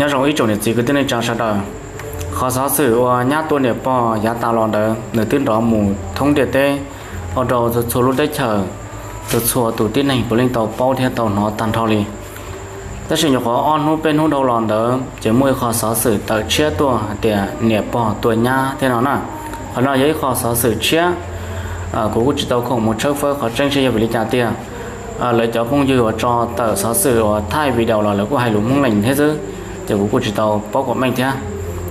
Nyob zoo ib tsoom niam txiv kwv tij neej tsa sawv daws, qhov xov xwm uas nyab tua niam pog yav tas los ntawd nws twb nrov mus thoob ntiaj teb, ua rau txhua txhua lub teb chaws, txhua txhua tus tib neeg puav leej tau paub thiab tau hnov tag nrho li. Tab sis nyuam qhuav ob hnub peb hnub dhau los ntawd ces muaj ib qho xov xwm tawm tshiab tuaj hais tias niam pog tua nyab thiab no na. Qhov no yog ib qho xov xwm tshiab, kuv kuj tsis tau khoom mus tshawb fawb qhov tseeb seb yog vim li cas tiag. Lawv cov phooj ywg uas tso tawm xov xwm uas thaij video los lawv kuj hais lus Hmoob Lees thiab xwb, ces kuv kuj tsis tau paub kom meej thiab.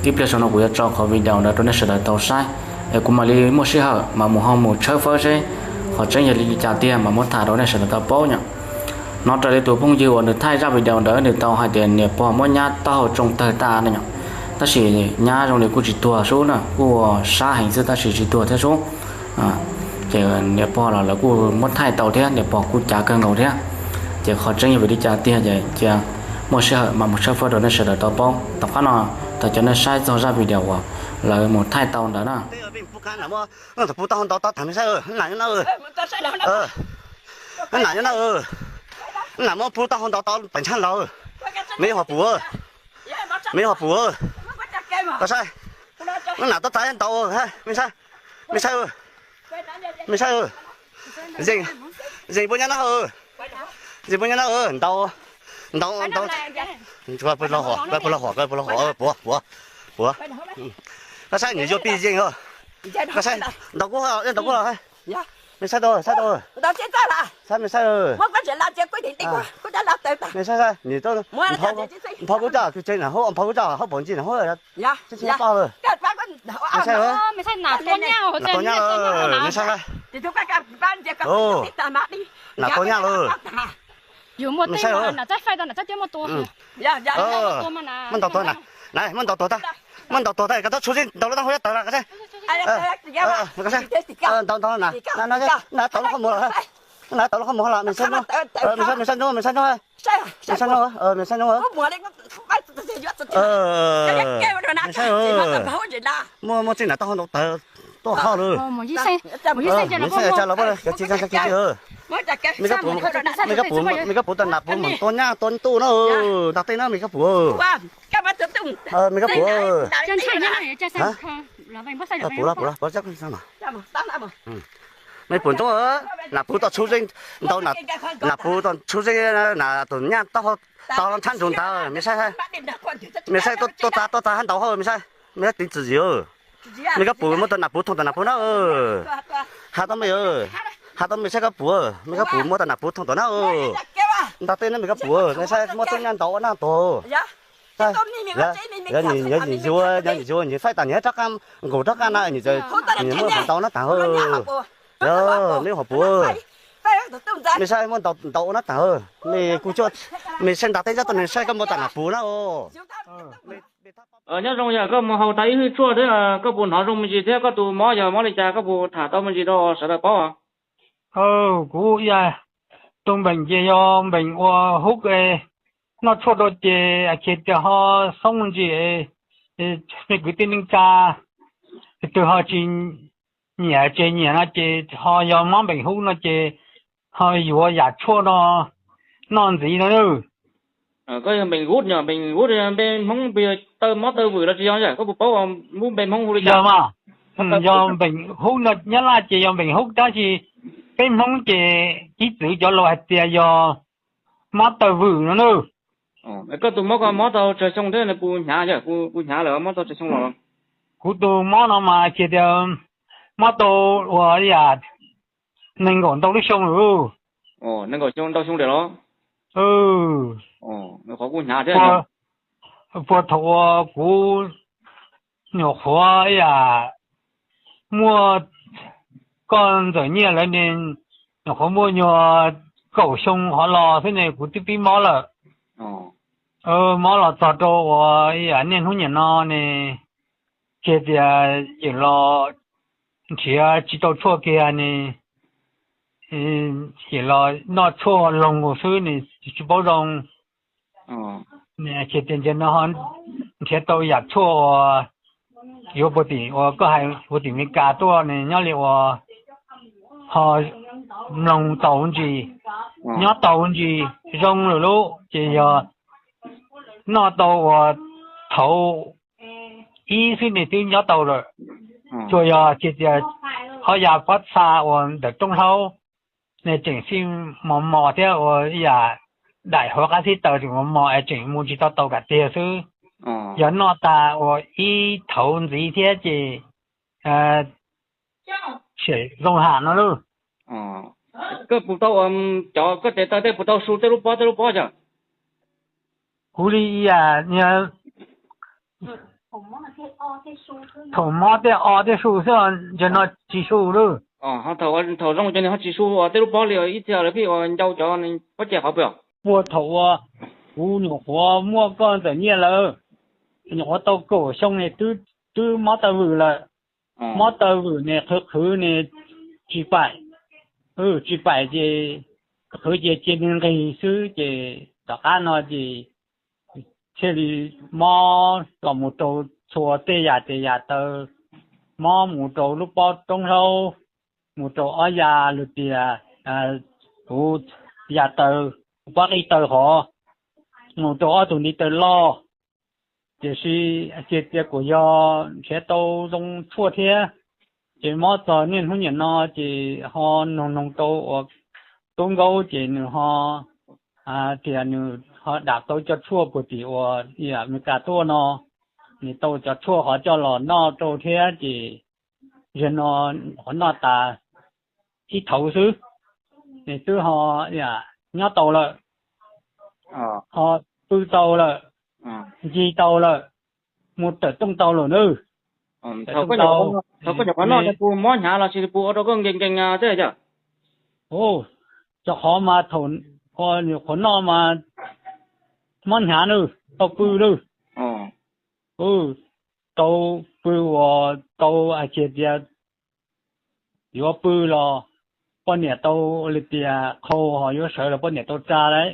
Ib pliag saum no kuv yuav tso qhov video ntawd rau nej sawv daws tau saib, es kuv mam li muaj sij hawm mam mus ho mus tshawb fawb seb qhov tseeb yog li cas tiag mam muab tham rau nej sawv daws tau paub yom. Hnov raws li tus phooj ywg uas nws thaij zaj video ntawd nws tau hais tias niam pog muab nyab taub hau tsoo tawg tas no yom. Tab sis nyab zoo li kuj tsis tuag sub na, kuj sab heev xwb tab sis tsis tuag thiab sub. Ces niam pog los lawv kuj muab thaij tau thiab, niam pog kuj cav kawg nkaus thiab. Ces qhov tseeb yog vim li cas tiag ces cia muaj sij hawm mam mus tshawb fawb rau nej sawv daws tau paub. Tom qab no tau cov nej saib txog zaj video uas lawv mus thaij tau ntawd na. Nam muab pub taub hau ntau tau pes ntshab laug. Me ho puv, me ho puv. Koj saib, nam tau txav ntau, me saib, me saib, me saib. Zeeg, zeeg puab nyab na, zeeg puab nyab na, ntau, ntau, ntau. Koj puas los hom, koj puas los hom, koj puas los hom, puav, puav, puav. Koj saib nws yuav pij zeeg os. Koj saib, ntau kuj, ntau kuj los. Me saib tau, saib tau. Saib me saib. Me saib saib, nws tau nphau kuv coj kwv tsev na, hauv nphau kuv coj hauv paus ntsis na, hauv tseeb tsis paj lawm. Me saib, nam tau nyab lawm, me saib saib. Nam tau nyab lawm. Me saib, muab ntaus tuag na, muab ntaus tuag tag, muab ntaus tuag tag, koj tau tshuav txij ntaus lub taub hau tawv los koj saib. Ntau ntau na, na tau lub qhov muag los, na tau lub qhov muag los, me saib, me saib ntsoov, me saib ntsoov, me saib ntsoov, me saib ntsoov. Me saib, muaj, muaj txij nam taub hau ntau tawv tuaj hauv lawm. Me saib, cas los, me koj puv, me koj puv tau nam puv mus tua nyab tua ntuj na, nta tej na me koj puv. Me koj puv, puv los, puv los, puv los. Me puv ntoob, nam puv tau tshub zeeg ntau, nam puv tau tshub zeeg na, tus nyab taub hau tau los ntshab ntsoov ntawd, me saib, me saib tuaj txav, tuaj txav hab ntau hauj, me saib, me saib tiv txwm yim. Me koj puv muab tau nam puv thooj tom nam puv na. Has tau me, has tau me saib koj puv, me koj puv muab tau nam puv thooj tom na. Nta tej na me koj puv, me saib muab tub nyab ntau na tod. Yog nws yuav, nws faib tas nws rab qaj, nkaus rab qaj na nws, nws muab ntau na tas hauj. Yog me ho puv, me saib muab ntau ntau na tas hauj, me kuj coj, me saib nta tej zab tuaj nws saib koj muab tau nam puv na. Nyob zoo, yog koj mus haus tas ib hwj tshuaj thiab koj puas hnov zoo me ntsis thiab koj tus mob yog mob li cas koj puas tham tau me ntsis rau sawv daws paub? Kuv tus npeem ces yog npeem ua hub, noj tshuaj rau ces khiav tias ho xoob me ntsis, me kwv tij neej tsa tus twg ho tsis nyiam ces nyiam no ces ho yog mob npeem hub no ces ho yuav yam tshuaj no noj ntxiv no. Koj yog npeem hub, npeem hub npe Hmoob puas yog taw mob taw vwm los tsis yog, koj puas paub npe Hmoob hu li cas? Yog mas, yog npeem hub no, Nyab Laj ces yog npeem hub tab sis peb Hmoob ces ib txwm cov laus hais tias yog mob taw vwm no na. Koj tus mob koj mob tau tsawg xyoo thiab nws puas hnyav, puas hnyav lawm mob tau tsawg xyoo los? Kuv tus mob no mas ces tias mob tau ua yam nees nkaum ntau lub xyoo lawm. Nees nkaum xyoo ntau xyoo lawm los? Qhov kuj hnyav thiab. Puag thaum uas kuv nyuam qhuav yam muaj koj ntxawm Nyiaj lawv ne, nyuam qhuav muaj nyuag kaum xyoo qhov los xwb ne kuv twb pib mob lawm. Mob los txog rau uas yam niaj hnub niam no ne, kiag tias yawm los nrhiav tsis tau tshuaj kiag ne, yawm los noj tshuaj loog xwb ne, tsis paub zoo. Kiag tias ntawm no nrhiav tau yam tshuaj uas yuav puag tim uas koj hais puag tim Meskas tuaj ne, nyob li uas ho mloog tau ntsis, nyob tau ntsis zoo lawm lub ces yog noj tau uas thaum ib xwb ne twb nyob tau lawm. Tsuas yog tias ob yas pob txha uas ntawm rooj hlaub ne tseem xij mos mos thiab ua ib yam daim hauv qab xib taws tseem mos mos es tseem mus tsis tau tau kam tiag xwb. Yog noj tas uas ib thaum ntxiv thiab ces tseem zoo ham no lauj. Koj puas tau, cov koj tes taw tej puas tau su tej lub pob tej lub pob yog? Kuv li ib yam, thaum mob tej o tej su xwb, ntawm no tsis su lauj. Thaum zoo ces nws ho tsis su tej lub pob li, ib txhia lawv pheej ua ncau cov pob ceg qhov pw. Puag thaum uas kuv nyuam qhuav muaj koj ntxawm nyiaj lawm, nyuam qhuav tau kaum xyoo ne twb mob taw vwm lawm. Mob taw vwm ne qhwv qhwv ne tsis paim, tsis paim ces qhwv ces cia nqig xwb ces tom qab no ces thiaj li mob los mus rau txhua tej yam tes yam taw, mob mus rau lub pob roob hlaub, mus rau ob yas lug tias kuv yas taw, pob qij taw hov, mus rau ob tug ntiv taw loj. Tiam sis tias kuv yog nrhiav tau zoo tshuaj thiab, ces mob txog niaj hnub niam no ces ho noog noog tau uas tub nkaub ces nws ho tias nws ho dam tau cov tshuaj puag tim uas Amelikas tuaj no, nws tau cov tshuaj qhov coj los noj rau thiab ces zaum no qhov noj tas ib thaum xwb, nws twb ho nyob tau lawm, ho pw tau lawm, ncig tau lawm, mus tawm rooj tau lawm nawb. Thaum koj nyuam qhuav noj puas mob hnyav los sis puas ua rau koj nkees nkees tej yog? Cov qhov mas thaum nyuam qhuav noj mas mob hnyav nawb, tau pw nawb. Tau pw uas tau hais kiag tias yuav pw los poj niam tau li tias qhau, ho yuav sawv los poj niam tau tsa lawm.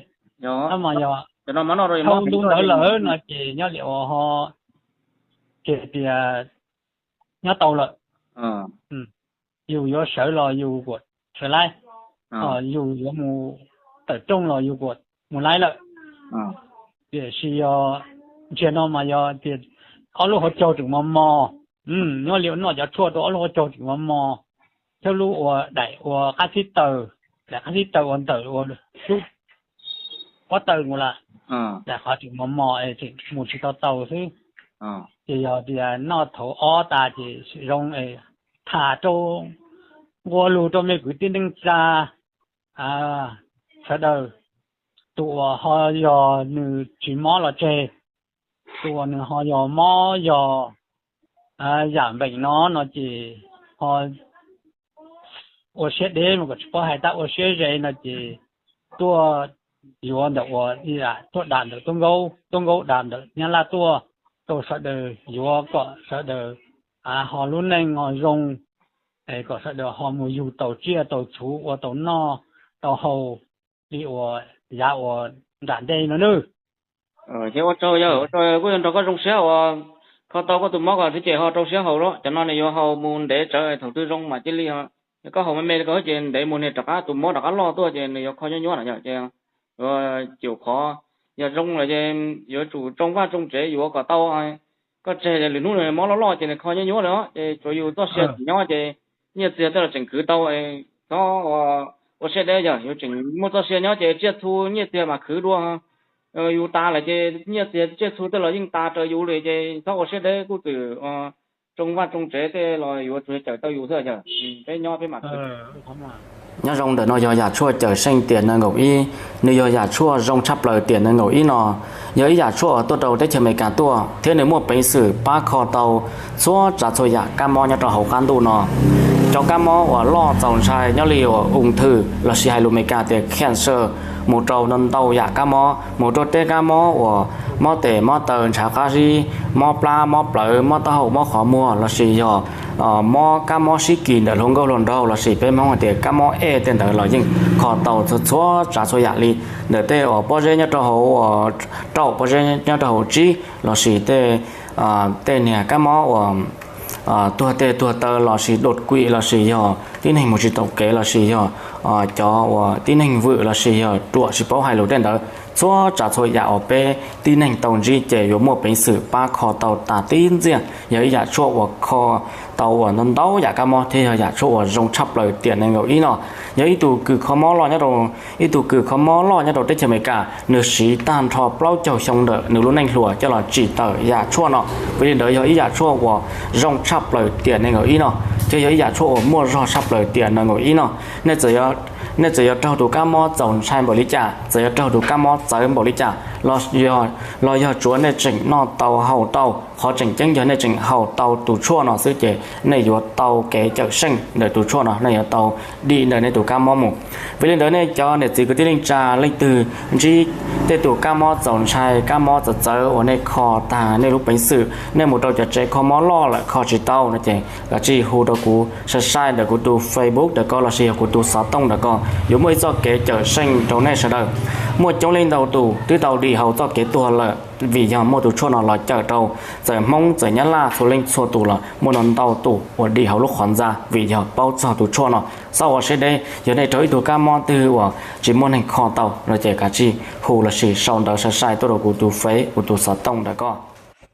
Tab mas yog thauj ntuj ntawd lawm no ces nyob li uas ho kiag tias nyob tau lawm. Yus yuav sawv los yus kuam sawv laib, yus yuav mus tawm rooj los yus kuam mus laib lawm. Tiam sis yog ntsiag no mas yog tias ob lub hauv caug tseem mos mos, nyob li noj cov tshuaj rau ob lub hauv caug tseem mos mos, thiab lub uas daim uas qab xib taws, daim qab xib taws uas ntawm uas lub pob taw mus lawm, daim qhov tseem mos mos es tseem mus tsis tau tau xwb. Ces yog tias noj thaum ob tas ces zoo es tham rau, nqua lus rau me kwv tij neej tsa sawv daws, tus uas ho yog nws tsis mob los tseg, tus uas nws ho yog mob yog yam npeem no no ces ho ua siab deb mas kom tsis paub hais, tab ua siab ze no ces tuaj yuav ntawm uas tuaj dam ntawm tub nkaub, tub nkaub dam ntawm nyab laj tuaj rau sawv daws yuav kom sawv daws ho lub neej ho zoo, es kom sawv daws ho mus yug tau tsiaj tau txhuv ua tau noj tau haus li uas yav uas nram ntej no nawb. Ces ua tsaug yog, ua tsaug kuj yog nrog koj zoo siab uas kho tau koj tus mob kom thiab ces ho rau siab haus lawm. Cov no nws yuav haus mus ntev tsawv, thaum twg zoo mam cia li. Yog koj haus me me li ko ces ntev mus nws rov qab tus mob rov qab loj tuaj ces nws yuav kho nyuab nyuab na yom. Ces yuav cum qhov, yog zoo lawm ces yuav tsum tsoo vaj tsoo tsev yuav kom tau. Koj tseg lwm hnub nws mob loj loj ces nws kho nyuab nyuab lawm os, ces tsuav yus txoj sia tseem nyob ces nyiaj txiag tej los tseem khwv tau. Txhob ua siab deb, yog yus tseem muaj txoj sia nyob ces tsiaj txhu nyiaj txiag mas khwv dua. Yus tas lawm ces nyiaj txiag tsiaj txhu tej los yeej tas raws yus li ces txhob ua siab deb, kuj txwm tsoo vaj tsoo tsev tej los yuav tsum cawm tau yus xwb yog. Peb nyob peb mam. Nyob zoo, ntawm no yog yam tshuaj cawm seej tiam nees nkaum ib. Nws yog yam tshuaj zoo tshaj plaws tiam nees nkaum ib no. Yog ib yam tshuaj uas tuaj rau teb chaws Amelikas tuaj thiab nws muaj peev xwm pab kho tau txhua tsav txhua yam kab mob nyob rau hauv qab ntuj no. Cov kab mob uas loj txaus ntshai nyob li uas ung thwm lossis hais lus Amelikas tias cancer, mus rau ntau yam kab mob, mus rau tej kab mob uas mob tes mob taw ntshav qab zib, mob plab mob plawv, mob taub hau mob qhov muag lossis yog mob kab mob sib kis ntawm hluas nkauj hluas nraug lossis peb Hmoob hais tias kab mob ej tej ntawd los yeej kho tau txhua txhua tsav txhua yam li. Ntawm tej uas pob zeb nyob rau hauv, rau pob zeb nyob rau hauv tsib lossis tej, tej niag kab mob uas tuag tes tuag taw lossis đột quỵ lossis yog tib neeg mus tsis tau kev lossis yog cov uas tib neeg vwm lossis yog ruam tsis paub hais lus tej ntawd, Txhua tsav txhua yam uas peb tib neeg tau ntsib ces yuav muaj peev xwm pab kho tau tas tib ntxiag. Yog ib yam tshuaj uas kho tau uas ntau ntau yam kab mob thiab yog yam tshuaj uas zoo tshaj plaws tiam nees nkaum ib no. Yog ib tug kws kho mob loj nyob rau, ib tug kws kho mob loj nyob rau teb chaws Amelikas, nws siv tag nrho plaub caug xyoo ntawm nws lub neej hluas coj los tsim tawm yam tshuaj no. Vim li ntawd yog ib yam tshuaj uas zoo tshaj plaws tiam nees nkaum ib no, thiab yog ib yam tshuaj uas muaj zog tshaj plaws tiam nees nkaum ib no. Nej txawm yuav raug tus kab mob txaus ntshai npaum li cas, txawm yuav raug tus kab mob txawv npaum li cas, los yog tsuav nej tseem noj tau haus tau, qhov tseem ceeb yog nej tseem haus tau tus tshuaj no xwb ces nej yuav tau kev cawm seej ntawm tus tshuaj no, nej yuav tau dim ntawm nej tus kab mob mus. Vim li ntawd nej cov niam txiv kwv tij neej tsa leej twg ntsib tej tus kab mob txaus ntshai, kab mob txawv txawv uas nej kho tag nej lub peev xwm, nej mus rau cov tsev kho mob loj lawm kho tsis tau no ces kav tsij hu rau kuv sai sai ntawm kuv tus Facebook ntawm ko lossis yog kuv tus xov tooj ntawm ko, yuav muaj ib txoj kev cawm seej rau nej sawv daws. Muaj coob leej ntau tus twb tau dim hauv txoj kev tuag lawm vim yog muaj tus tshuaj no los cawm rau. Txawm Hmoob txawm Nyab Laj txhua leej txhua tus los muaj no ntau tus uas dim hauv lub qhov ntxa vim yog paub txog tus tshuaj no. Xav ua siab deb, yog nej raug ib tug kab mob twg uas tsis muaj neeg kho tau no ces kav tsij hu lossis sau ntawv sai sai tuaj rau kuv tus Face, kuv tus xov tooj ntawm ko.